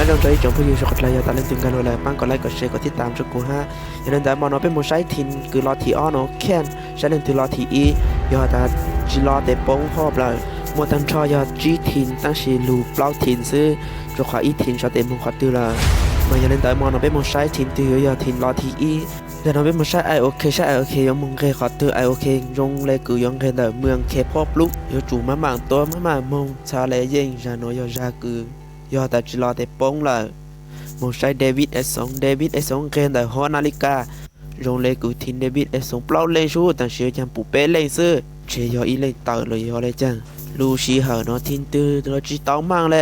ນ້ອງເຈົ້າອີ່ຈອງຜູ້ຢູ່ສະກົດໄລ ຢ່າຕາເລັ່ງຕຶງກັນໂລແລະ ປັ້ງກົດໄລກົດແຊກົດຕິດຕາມຊ່ອງກູຮະ. ຢ່າລືມຕາມມາເນາະ ເປັນໝູ່ຊາຍຖິ່ນ ກືລອດທີ່ອໍເນາະ ແຄນ ຊາຍເລ່ນຖືລອດທີ່ອີ ຢ່າຕາຈິລອແຕ່ປົງຮອບລະ ມົວຕັນທໍຢ່າຈີ່ຖິ່ນ ຕັ້ງຊີລູເປົ່າຖິ່ນຊື່ ຈົກຂອອີ່ຖິ່ນຊອເຕມົງຂອດຕື້ລະ. ມາຢ່າລືມຕາມມາເນາະ ເປັນໝູ່ຊາຍຖິ່ນ ຕື້ຢູ່ຢ່າຖິ່ນລອດທີ່ອີ ຢ່າເນາະ ເປັນໝູ່ຊາຍໄອໂອເຄ ຊາຍໄອໂອເຄ ຢອງມຸງເຄຂອດຕື້ໄອໂອເຄ ຢອງແລກືຢອງເຄເດີ ເມືອງເຄພອບລຸກ ຢູ່ຈູມາໝາງຕົວ ມາໝາງມົງ ຊາແລເຢັງ ຢ່າເນາະ ຢ່າຈາກື ຢ່າຕາຈິລອແຕ່ປົງລະ. ໝູ່ຊາຍເດວິດ ເອສອງ ເດວິດ ເອສອງ ເຄນໄດ ຫໍນາລິກາ ຢອງເລກູທິນ ເດວິດ ເອສອງ ເປົ່າເລັ່ງຊູ ຕັງເຊຍຈຳປູເປ້ເລັ່ງຊື່ ເຊຍອອີເລັ່ງເຕີເລີຍ ຢໍແລຈັ່ງ ລູຊີເຫີເນາະ ທິນຕື້ໂລຈິເຕົາມັງແລ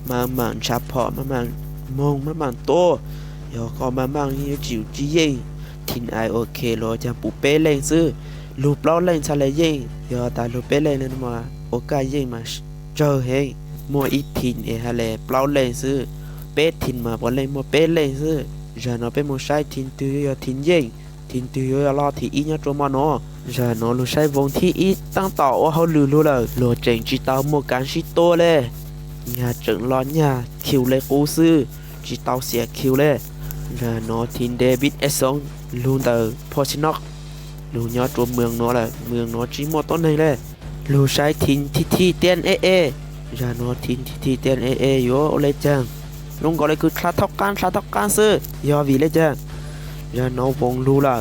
ມາມັງຊາເພາະ ມາມັງມົງ ມາມັງໂຕ ຢໍກໍມາມັງຍິວຈິວຈີເຢັງ ທິນໄອໂອເຄໂລຈຳປູເປ້ເລັ່ງຊື່ ລູເປົ່າເລັ່ງຊາແລເຢັງ ຢໍຕາລູເປ້ເລັ່ງເລີຍມາ ໂອກາເຢັງມາເຈີເຮັງ ມົວອີກທິນເອຮາແລ ເປົ່າເລັ່ງຊື່ ເປ້ທິນມາ ເປົ່າເລັ່ງ ມົວເປ້ເລັ່ງຊື່ ຢາເນາະ ເປັນໝູ່ຊາຍ ທິນຕື້ ຢໍ ທິນເຢັງ ທິນຕື້ ຢໍ ລອດທີ່ອີ ຍອດໂຕມອນໂນ ຢາເນາະ ລູຊາຍວົງທີ່ອີ ຕັ້ງຕໍ່ໂອເຮົາລືລູລະ ໂລເຈັງຈິເຕົາ ມົວການຊິໂຕແລ ຍາເຈິງລອນຍາ ຄິວເລກູຊື່ ຈິເຕົາເສຍຄິວແລ ຢາເນາະ ທິນເດວິດ ເອສອງ ລູເຕີ ພອຊິນອກ ລູຍອດໂຕເມືອງໂນລະ ເມືອງໂນຈິມົວໂຕເໜ່ງແລ ລູຊາຍທິນ ທີທີ ຕຽນເອເອ ຢາໂນ ທີນ ທີທີ ຕຽນເອເອ ໂຢ ໂອເລຈັງ ລົງກໍເລີຍຄື ຄລາທອກການ ຄລາທອກການຊື່ ຢໍ ວີເລຈັງ ຢາໂນ ວົງລູລະ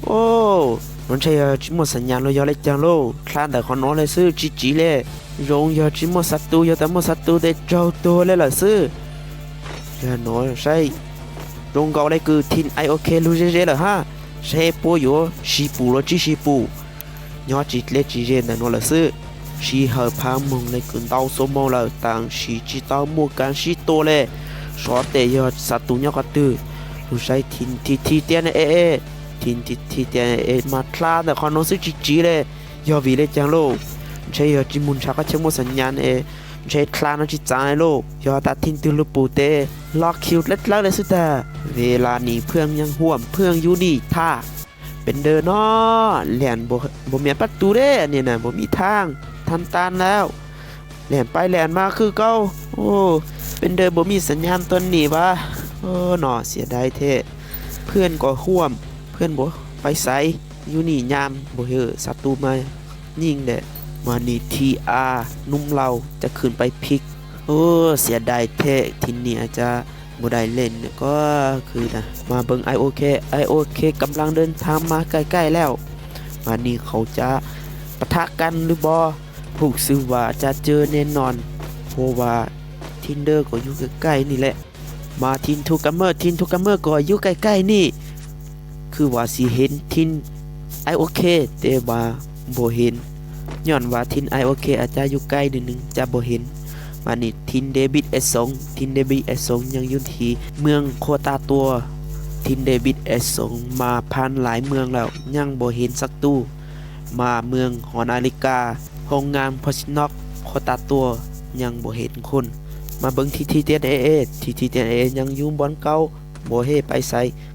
ໂອ້ ນອນໄຊຍາຈິໝົດສັນຍານໂລ ຢໍ ເລຈັງໂລ ຄລານແຕ່ຂອງໂນເລີຍຊື່ ຈີຈີເລ ຢອງ ຢໍ ຈິໝົດສັດຕູ ຢໍ ແຕ່ໝົດສັດຕູ ແຕ່ເຈົ້າໂຕເລີຍລະຊື່ ຢາໂນ ໃຊ້ ລົງກໍເລີຍຄື ທິນ ໄອໂອເຄ ລູເຈເຈ ລະຮະ ເຊປູ ໂຢ ຊີປູ ໂລຈີຊີປູ ຍອດຈິເລຈີເຈນະໂນລະຊື່ ຊີເຫີພາມົງເລກືນເຕົາໂຊໂມງລະ ຕັງຊີຈິເຕົາໝູການຊີໂຕເລ ຊອດເຕຍອດສັດຕູຍອດກະຕື້ ລູໃຊ້ທິນ ທີທີ ຕຽນເອເອ ທິນ ທີທີ ຕຽນເອເອ ມາຄລານແຕ່ຄອນໂນຊື່ ຈີຈີເລ ຢໍ ວີເລຈັງໂລ ໃຊ້ຢໍ ຈິມຸນຊາກະເຊໂມສັນຍານເອ ໃຊ້ຄລານເອົາຈິຈາງໂລ ຢໍ ຕາທິນ ຕື່ນລູປູເຕ ລອກຄິວເລັດເລີເລສຸດາ ເວລານີ້ເພື່ອນຍັງຮ່ວມ ເພື່ອນຢູ່ນີ້ຖ້າ ເປັນເດີເນາະ ແລ່ນບໍ່ ບໍ່ແມ່ນປະຕູເດ້ ອັນນີ້ນະ ບໍ່ມີທາງ ທັນຕານແລ້ວ ແລ່ນໄປແລ່ນມາຄືເກົ່າ ໂອ້ ເປັນເດີບໍ່ມີສັນຍານຕົນນີ້ຫວາ ໂອ້ ເນາະ ເສຍດາຍແທ້ ເພື່ອນກໍຮ່ວມ ເພື່ອນບໍ່ໄປໃສ ຢູ່ນີ້ຍາມບໍ່ເຫີສັດຕູມາຍິງແດ່ ມານີ້ ທີອາ ໜຸ່ມລາວ ຈະຂຶ້ນໄປພິກ ໂອ້ ເສຍດາຍແທ້ ທີນີ້ອາດຈະ ບໍ່ໄດ້ເລ່ນກໍຄືນະ ມາເບິ່ງ ໄອໂອເຄ ໄອໂອເຄ ກຳລັງເດີນທາງມາໃກ້ໆແລ້ວ ບາດນີ້ເຂົາຈະປະທະກັນຫຼືບໍ່ ຮູ້ສຶກວ່າຈະເຈີແນ່ນອນ ເພາະວ່າທິນເດີກໍຢູ່ໃກ້ໆນີ້ແຫຼະ ມາທິນທູກາເມີ ທິນທູກາເມີກໍຢູ່ໃກ້ໆນີ້ ຄືວ່າຊິເຫັນທິນໄອໂອເຄ ແຕ່ວ່າບໍ່ເຫັນ ຍ້ອນວ່າທິນໄອໂອເຄອາດຈະຢູ່ໃກ້ໜ້ອຍໜຶ່ງ ຈະບໍ່ເຫັນ ບາດນີ້ ທິນເດວິດ ເອສອງ ທິນເດວິດ ເອສອງ ຍັງຢູ່ທີ່ເມືອງໂຄຕາຕົວ ທິນເດວິດ ເອສອງ ມາຜ່ານຫຼາຍເມືອງແລ້ວ ຍັງບໍ່ເຫັນສັດຕູ ມາເມືອງຫໍນາລິກາ ໂຮງງານພອຊິນອກ ໂຄຕາຕົວ ຍັງບໍ່ເຫັນຄົນ ມາເບິ່ງ ທີທີ ຕຽນເອເອ ທີທີ ຕຽນເອ ຍັງຢູ່ບ່ອນເກົ່າ ບໍ່ເຮໄປໃສ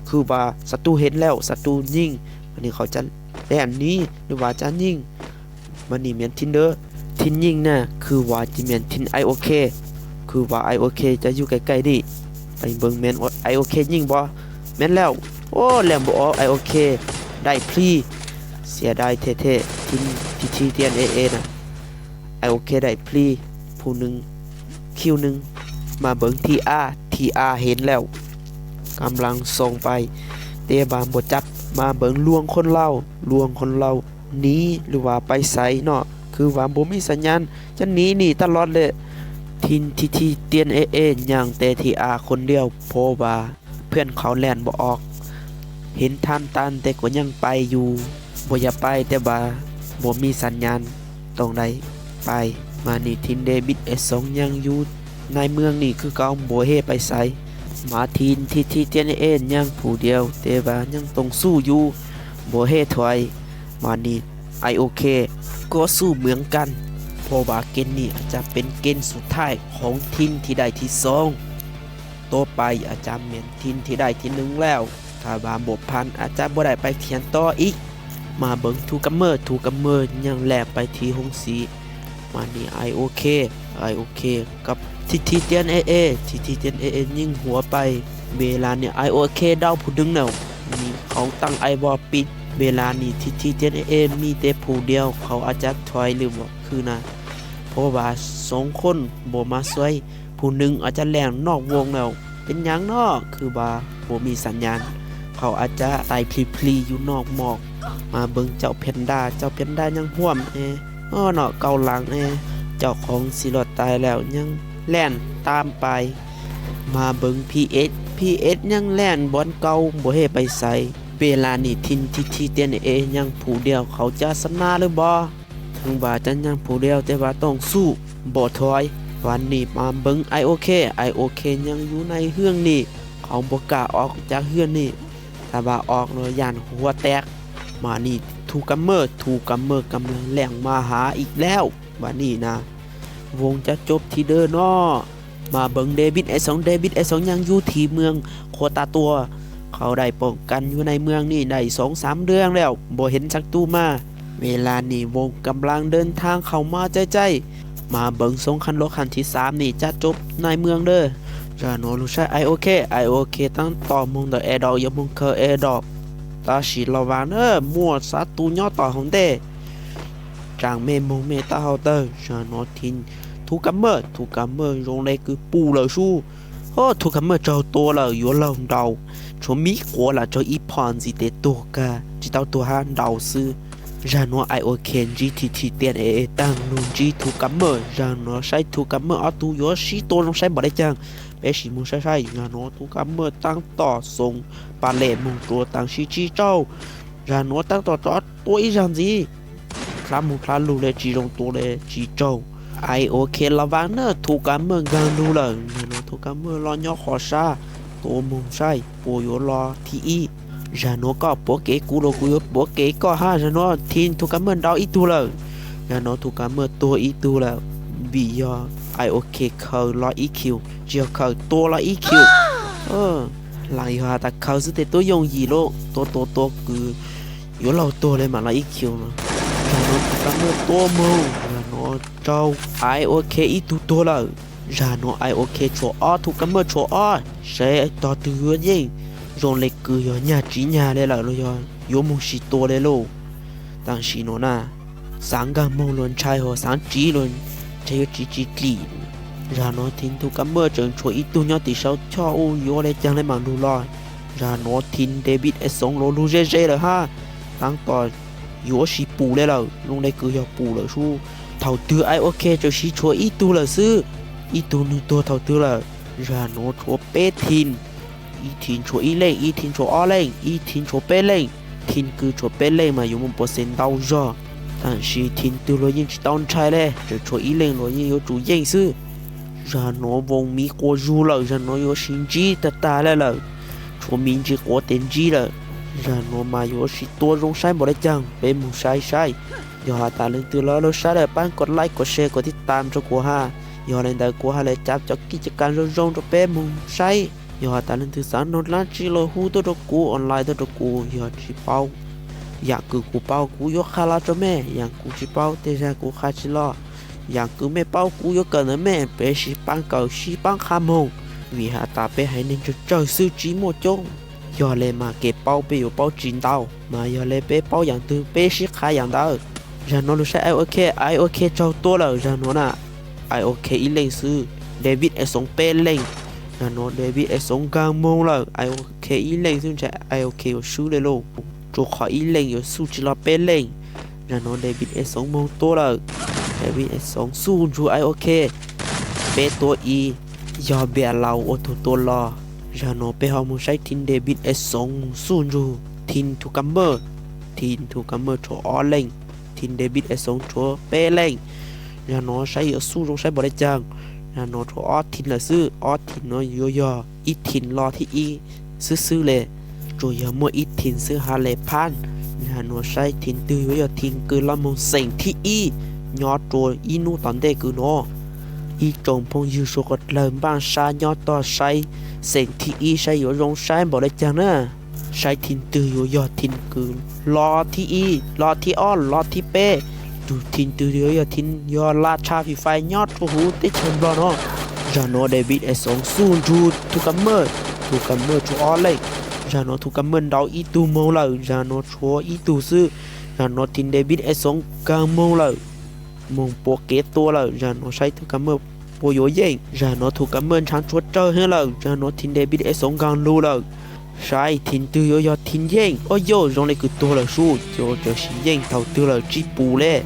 ຄືວ່າສັດຕູເຫັນແລ້ວ ສັດຕູຍິງ ບາດນີ້ເຂົາຈະແລ່ນໜີ ຫຼືວ່າຈະຍິງ ບາດນີ້ແມ່ນທິນເດີ ທິນຍິງນະ ຄືວ່າຈະແມ່ນທິນໄອໂອເຄ ຄືວ່າໄອໂອເຄຈະຢູ່ໃກ້ໆນີ້ ໄປເບິ່ງແມ່ນໄອໂອເຄຍິງບໍ່ ແມ່ນແລ້ວ ໂອ້ ແລ່ນບໍ່ອອກ ໄອໂອເຄ ໄດ້ຟຣີ ເສຍດາຍແທ້ໆ ທີທີ ຕຽນເອເອ ນະ ໄອໂອເຄ ໄດ້ຟຣີ ຜູ້ໜຶ່ງ ຄິວໜຶ່ງ ມາເບິ່ງ ທີອາ ທີອາ ເຫັນແລ້ວ ກຳລັງສົ່ງໄປ ແຕ່ວ່າບໍ່ຈັບ ມາເບິ່ງລວງຄົນລາວ ລວງຄົນລາວ ໜີ ຫຼືວ່າໄປໃສເນາະ ຄືວ່າບໍ່ມີສັນຍານ ຈະໜີໜີຕະຫຼອດເລີຍ ທີນ ທີທີ ຕຽນເອເອ ຍັງແຕ່ທີອາຄົນດຽວ ເພາະວ່າເພື່ອນເຂົາແລ່ນບໍ່ອອກ ເຫັນທາງຕັນແຕ່ກໍຍັງໄປຢູ່ ບໍ່ຢາກໄປ ແຕ່ວ່າບໍ່ມີສັນຍານ ຕ້ອງໄດ້ໄປ ມານີ້ ທີນເດວິດ ເອສອງ ຍັງຢູ່ໃນເມືອງນີ້ຄືເກົ່າ ບໍ່ເຮໄປໃສ ມາທີນ ທີທີ ຕຽນເອເອ ຍັງຜູ້ດຽວ ແຕ່ວ່າຍັງຕ້ອງສູ້ຢູ່ ບໍ່ເຮຖອຍ ມານີ້ ໄອໂອເຄ ກໍສູ້ເໝືອນກັນ ເພາະວ່າເກມນີ້ອາດຈະເປັນເກມສຸດທ້າຍຂອງທີມທີ່ໄດ້ທີສອງ ຕໍ່ໄປອາດຈະແມ່ນທີມທີ່ໄດ້ທີໜຶ່ງແລ້ວ ຖ້າວ່າບໍ່ຜ່ານອາດຈະບໍ່ໄດ້ໄປທ່ຽນຕໍ່ອີກ ມາເບິ່ງ ທູກາເມີ ທູກາເມີ ຍັງແລ່ນໄປທີ່ໂຮງສີ ມານີ້ ໄອໂອເຄ ໄອໂອເຄ ກັບ ທີທີ ເຕັນ ເອ ເອ ທີທີ ເຕັນ ເອ ເອ ຍິງຫົວໄປ. ເວລານີ້ ໄອໂອເຄ ເດົາຜູ້ໜຶ່ງແລ້ວ. ນີ້ເຂົາຕັ້ງໄອວໍປິດ. ເວລານີ້ ທີ ທີ ເຕັນ ເອ ເອ ມີແຕ່ຜູ້ດຽວ. ເຂົາອາດຈະຖອຍ ຫຼືວ່າຄືນະ ເພາະວ່າສອງຄົນບໍ່ມາຊ່ວຍ. ຜູ້ໜຶ່ງອາດຈະແລ່ນນອກວົງແລ້ວ. ເປັນຫຍັງເນາະ ຄືວ່າບໍ່ມີສັນຍານ? ເຂົາອາດຈະຕາຍພລີໆຢູ່ນອກໝອກ. ມາເບິ່ງເຈົ້າແພນດ້າ. ເຈົ້າແພນດ້າຍັງຮ່ວມແອ. ເອີເນາະ ເກົາຫຼັງແອ. ເຈົ້າຂອງຊິລອດຕາຍແລ້ວ ຍັງແລ່ນຕາມໄປ. ມາເບິ່ງ ພີເອັດ ພີເອັດຍັງແລ່ນບ່ອນເກົ່າ ບໍ່ເຮັດໄປໃສ. ເວລານີ້ ທີນ ທີທີ ເຕັນ ເອ ຍັງຜູ້ດຽວ. ເຂົາຈະຊະນະຫຼືບໍ່? ເຖິງວ່າຈະຍັງຜູ້ດຽວ ແຕ່ວ່າຕ້ອງສູ້ ບໍ່ຖອຍ. ວັນນີ້ມາເບິ່ງ ໄອໂອເຄ ໄອໂອເຄຍັງຢູ່ໃນເຮືອງນີ້. ເຂົາບໍ່ກ້າອອກຈາກເຮືອນນີ້. ຖ້າວ່າອອກແລ້ວຢ້ານຫົວແຕກ. ມານີ້ ທູກຳເມີ ທູກຳເມີກຳລັງແລ່ນມາຫາອີກແລ້ວ. ບາດນີ້ນະ ວົງຈະຈົບທີ່ເດີເນາະ. ມາເບິ່ງເດວິດ ເອສອງ ເດວິດ ເອສອງ ຍັງຢູ່ທີ່ເມືອງໂຄຕາຕົວ. ເຂົາໄດ້ປ້ອງກັນຢູ່ໃນເມືອງນີ້ໄດ້ສອງສາມເດືອນແລ້ວ ບໍ່ເຫັນສັດຕູມາ. ເວລານີ້ວົງກຳລັງເດີນທາງເຂົ້າມາໃກ້ໆ. ມາເບິ່ງສົງຄາມໂລກຄັ້ງທີສາມນີ້ຈະຈົບໃນເມືອງເດີ. ຈາໂນ ລູກຊາຍ ໄອໂອເຄ ໄອໂອເຄ ຕັ້ງຕໍ່ມົງເດີແອດອບ ຢ່າມົງເຄີແອດອບ. ຕາຊິລະວັງເດີ ມົວສັດຕູຍໍຕໍ່ຫົງເດ. ຈັ່ງແມ່ມົງແມ່ຕາເຮົາເດີ. ຈາໂນ ທີນ ທູກຳເມີ ທູກຳເມີ ຢົງເລຄືປູເລີຊູ. ໂອ້ ທູກຳເມີ ເຈົ້າໂຕເລີ ຢວເລີເດົາ. ໂຊມີກົວລະ ເຈົ້າອີພອນຊິເຕໂຕກາ ຈິເຕົ້າໂຕຫາເດົາຊື່. ຈາໂນ ໄອໂອເຄ ຈີ ທີທີ ເຕັນ ເອ ເອ ຕັ້ງນູນຈີ ທູກຳເມີ. ຈາໂນ ໃຊ້ທູກຳເມີ ອອໂຕ້ ຢວຊີໂຕ ຢວໃຊ້ບໍ່ໄດ້ຈັ່ງ ເປຊິມູໃຊ້ໃຊ້. ຈາໂນ ທູກຳເມີ ຕັ້ງຕໍ່ສົ່ງປາເລດມຸງຕົວຕັ້ງຊີຈີເຈົ້າ. ຈາໂນ ຕັ້ງຕໍ່ຈອດຕົວອີ່ຈັ່ງຈີ ພລາມຸງພລາລູເລຈີລົງໂຕເລຈີເຈົ້າ. ໄອໂອເຄ ລະວັງເນີ ທູກຳເມີ ກາງດູເລີ. ຈາໂນ ທູກຳເມີ ລໍຍໍຂໍຊາ ໂຕມຸງໃຊ້ ໂປຢວລໍທີອີ. ຈາໂນ ກໍປົວເກກູໂລກູ ປົວເກກໍຫາ. ຈາໂນ ທີນ ທູກຳເມີ ເດົາອີ່ຕູເລີ. ຈາໂນ ທູກຳເມີ ຕົວອີ່ຕູເລີ. ບີຢໍ ໄອໂອເຄ ເຄີາລໍອີຄິວ ຈຽວເຄີາຕົວລໍອີຄິວ. ເອີ ຫຼັງຢໍຕາເຄີາຊື່ເຕໂຕຢົງຢີໂລ ໂຕໂຕໂຕຄື ຢູ່ເຫຼົ່າໂຕເລີຍມາລະອີຄິວເນາະ. ຈາໂນ ທູກຳເມີ ຕົວໂມງ. ຈາໂນ ເຈົ້າ ໄອໂອເຄ ອີ່ຕູໂຕເລີ. ຈາໂນ ໄອໂອເຄ ໂຊອອ ທູກຳເມີ ໂຊອອ ເຊຕໍ່ຕື້ເວີເຢັງ ຢອງເລຄື ຢໍຍາຈີຍາເລີຍລະ ຢໍໂມງຊີໂຕເລີໂລ. ຕັງຊີໂນນາ ສາງກາໂມງຫຼວນຊາຍ ຫໍສາງຈີຫຼວນຊາຍ ຈີຈີຈີ. ຈາໂນ ທີນ ທູກຳເມີ ເຈີງໂຊອີ່ຕູ ຍອດຕີເຊົາ ຊໍອູ ຢໍເລຈັ່ງເລີຍມາດູລອຍ. ຈາໂນ ທີນ ເດວິດ ເອສອງ ໂລລູເຈເຈເລີຫາ ຕັ້ງຕໍ່ ຢໍຊີປູເລີເລີ ລົງໄດ້ຄືຢໍປູເລີຊູ. ເທົ່າຕື້ ໄອໂອເຄ ເຈີຊີໂຊອີ່ຕູເລີຊື່ ອີ່ຕູໜຶ່ງຕົວເທົ່າຕື້ເລີ. ຈາໂນ ໂຊເປທີນ ອີທີນ ໂຊອີເລັງ ອີທີນ ໂຊອອເລັງ ອີທີນ ໂຊເປເລັງ. ທີນຄືໂຊເປເລັງມາຢູ່ມຸມໂປເຊັນເຕົ້າຢໍ ຕັງຊີທີນ ຕື້ໂລຍິງຈິຕອນໄທເລ ເຈີໂຊອີເລັງໂລຍິງ ຢໍຈູເຢັງຊື່. ຈາໂນ ວົງມີໂກຈູເລີ ຈາໂນ ຢໍຊິງຈີຕາຕາເລີເລີ ໂຊມິງຈີໂກເຕັນຈີເລີ. ຈາໂນ ມາຢໍຊິຕົວລົງໃຊ້ບໍ່ໄດ້ຈັ່ງ ເປັນໝູ່ໃຊ້ໃຊ້. ຢໍຫາຕາລຶງຕື່ນລໍລົດຊາເດີ ປານກົດໄລ ກົດແຊ ກົດຕິດຕາມໂຈໂກຮາ. ຢໍແລນເດີ ໂກຮາແລຈັບ ຈອກກິດຈະການໂຈໂຈໂຈເປັນໝູ່ໃຊ້. ຢໍຕາລຶງຕື່ນສານໂນດລານຈີໂລຮູ້ໂຕໂຕກູ ອອນລາຍໂຕໂຕກູ. ຢໍຈີເປົາ ຢາກຄືກູເປົາ ກູຢໍຄາລາໂຈແມ່ ຢາກກູຈີເປົາ ເຕຈາກູຄາຈີລໍ. ຢາກຄືແມ່ເປົາ ກູຢໍເກີນເນີແມ່ ເປຊີປັງເກີຊີປັງຄາໂມງ. ວິຫາຕາເປໄຫເນັນເຈີເຈີຊື່ຈີໂມຈົງ. ຢໍເລມາເກເປົາ ເປຢໍເປົາຈີນເຕົາ. ມາຢໍເລເປເປົາ ຢາກຕື່ມເປຊິຄາຢາງເດີ. ຈາໂນ ລູກຊາຍ ໄອໂອເຄ ໄອໂອເຄ ເຈົ້າຕົວເລີ ຈາໂນນະ. ໄອໂອເຄ ອີເລັງຊື່ ເດວິດ ເອສອງ ເປເລັງ. ຈາໂນ ເດວິດ ເອສອງ ກາງໂມງເລີ ໄອໂອເຄ ອີເລັງຊື່ ໄອໂອເຄ ຊູເລໂລ ໂຈຂໍອີເລັງ ຢູ່ສູ້ຈີລໍເປເລັງ. ຈາໂນ ເດວິດ ເອສອງ ໂມງຕົວເລີ ເດວິດ ເອສອງ ສູ້ຈູ ໄອໂອເຄ ເປຕົວອີ ຢໍເບຍເລົາ ໂອໂຕໂຕລໍ. ຈາໂນ ເປຮອມໂມງໃຊ້ ທີນ ເດວິດ ເອສອງ ໂມງສູ້ຈູ ທີນ ທູກຳເມີ ທີນ ທູກຳເມີ ໂຊອອເລັງ ທີນ ເດວິດ ເອສອງ ໂຊເປເລັງ. ຢາໂນ ໃຊ້ຢາສູ້ລົງໃຊ້ບໍ່ໄດ້ຈັ່ງ. ຢາໂນ ໂຊອອດທີນລະຊື່ ອອດທີນໂນ ຢໍຢໍ ອີທີນລໍທີ່ອີ ຊື່ໆເລ ໂຈຢາມົວອີທີນຊື່ຫາເລພານ. ຢາໂນ ໃຊ້ທີນຕື້ ຢໍຢໍ ທີນກືລະມົງເສັງທີ່ອີ ຍໍໂຈອີນູຕອນເດກືໂນ ອີຈົງພົງຢືໂຊກະເລີມບ້ານຊາ ຍໍຕໍ່ໃຊ້ເສັງທີ່ອີ ໃຊ້ຢໍຢອງໃຊ້ບໍ່ໄດ້ຈັ່ງນະ. ໃຊ້ທີນຕື້ ຢໍຢໍ ທີນກືລໍທີ່ອີ ລໍທີ່ອອນ ລໍທີ່ເປ Thu-, Thìn Tư yo yo Thìn yo la cha Free Fire nho thu hu te chen blo no. Yano David S Song su thu thu kammer. Thu kammer thu o leng. Yano thu kammer dau i tu mong lau. Yano chua i tu su. Yano Thìn David S Song gang mong lau. Mong po ke tua lau. Yano sai thu kammer po yo yeng. Yano thu kammer chang chua chau he lau. Yano Thìn David S Song gang lu lau. Sai Thìn Tư yo yo Thìn yeng. Ô yo, zhong le kư tua lau su. Yo, yo si yeng thau tu lau chi pu le.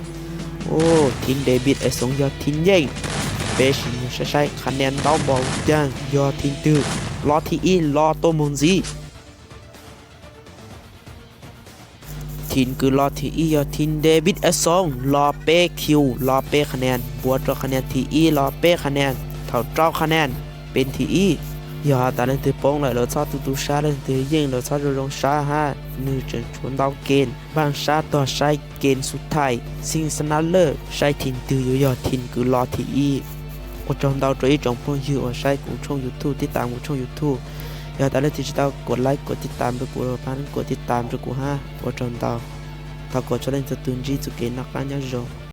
Ô, Thìn David S Song yo Thìn yeng. Pe si mu sai sai ຄະແນນ dau bau jang yo Thìn Tư. Lo thi i, lo to mong zi. Thìn kư lo thi i yo Thìn David S Song. Lo pe kiu, lo pe ຄະແນນ. Bua cho ຄະແນນ thi i, lo pe ຄະແນນ. Thau chau ຄະແນນ. Pen thi i. Yo, ta len tưi pong lau, lo chau tu tu sa len tưi yeng, lo chau zhong zhong sa ha. Nư chen chuan dau ken. Bang sa tua sai ken su thai. Sing sa na le. Sai Thìn Tư yo yo Thìn kư lo thi i. Ô, chong dau cho i chong phong yư, ô, sai kư chong YouTube, tip tam kư chong YouTube. Yo, ta len tưi chi dau ກົດໄລຄ໌ ກົດຕິດຕາມ cho kư, ພານກົດຕິດຕາມ cho kư ha. Ô, chong dau. Thau kơ cho len tưi tưn ji, tưi ken na ka nho zhong.